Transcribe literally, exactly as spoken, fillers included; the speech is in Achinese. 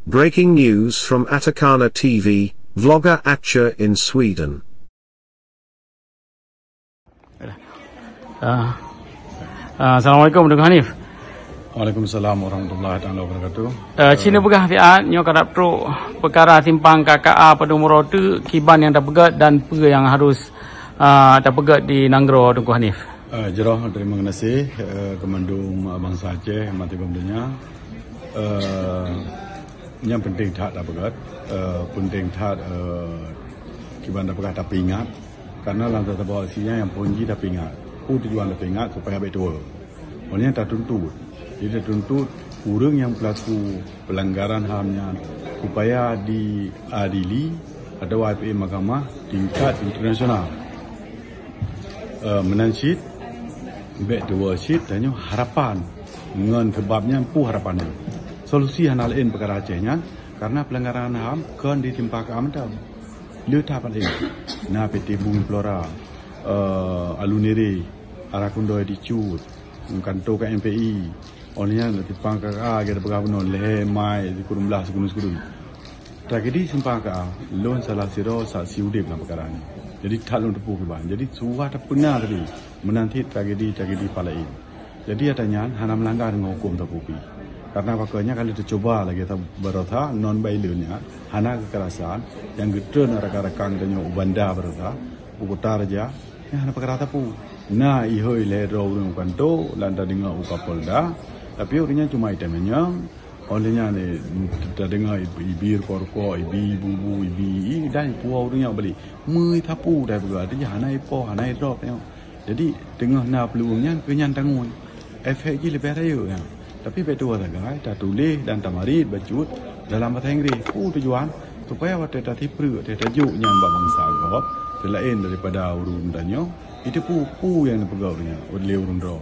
Breaking news from Atakana T V, vlogger Acha in Sweden. Ah, ah, Assalamualaikum, Teungku Hanif. Waalaikumsalam warahmatullahi taala wabarakatuh. Eh, ci neupeugah siat nyoe ka trok peukara simpang K K A padum uroe teuk, kiban nyang tapeugét dan peue nyang harus, ah, tapeugét di nanggroe, Teungku Hanif. Eh, jroh, terima kasih, eh, keu mandum bansa Aceh, mata gom donya. Eh, nyang penting that tapeugét, eh, penting that, eh, kiban tapeugah tapeuingat. Karena lam teutabok sinya nyang phôn jih tapeuingat. Peue tujuan tapeuingat? Supaya bék tuwoe. Oleh nyan tatuntut. Jadi tatuntut ureuëng nyang peulaku peulanggaran ham nyan supaya diadili atawa I P A mahkamah tingkat internasional. Eh, meunan cit, bék tuwoe cit tanyoe harapan. Ngon seubab nyan peue harapan nyan? Solusi hana laén peukara Aceh nyan, karena peulanggaran ham kon di simpang K K A mantong. Le that paléng. Na P T Bumi Flora, eh, Alunere, Arakundoi di Cut, kanto K M P I. Oleh nyan, simpang K K A, kita peugah bunoe, lhée mai, sikureueng blaih, sikureueng-sikureueng. Tragedi simpang K K A, lôn salah sidroe saksi udeb lam peukara nyoe. Jadi, that lôn teupeue kiban. Jadi, suah tapeuna tadi, meunan cit tragedi-tragedi pah laén. Jadi, ata nyan hana meulanggar ngon huköm sapeue pih. Karena pakon nyan ka lheueh teucuba lagée sa-, baroesa, non bailén nyan, hana keukerasan, nyang geutreun rakan-rakan tanyoe u Banda baroesa, u Kuta Raja, nyan hana peukara sapeue. Na ihôi lhée droe ureuëng u kanto, lam tadeungoe u Kapolda, tapi ureuëng nyan cuma item nyang, oleh nyan, eh, tadeungoe ibi rukok-rukok, ibi bubu, ibi, i, dan ipuwoe ureuëng nyan balek. Meusapue dai peugah, artinya hana ipoh, hana idrop nyoe. Jadi, teungoh na peuluweueng nyan, keu nyan tanggong. Efek jih leubeh rayeuk nyan. Tapi bék tuwoe sagai, tatuléh dan tamarit bacut dalam bahasa Inggris. Peue tujuan? Supaya watée tasipreuk, watée tajok nyan bak bansa gob, seulaén daripada ureuëng tanyoe, itu peue, peue nyang neupeugah ureuëng nyan, lé ureuëng droe.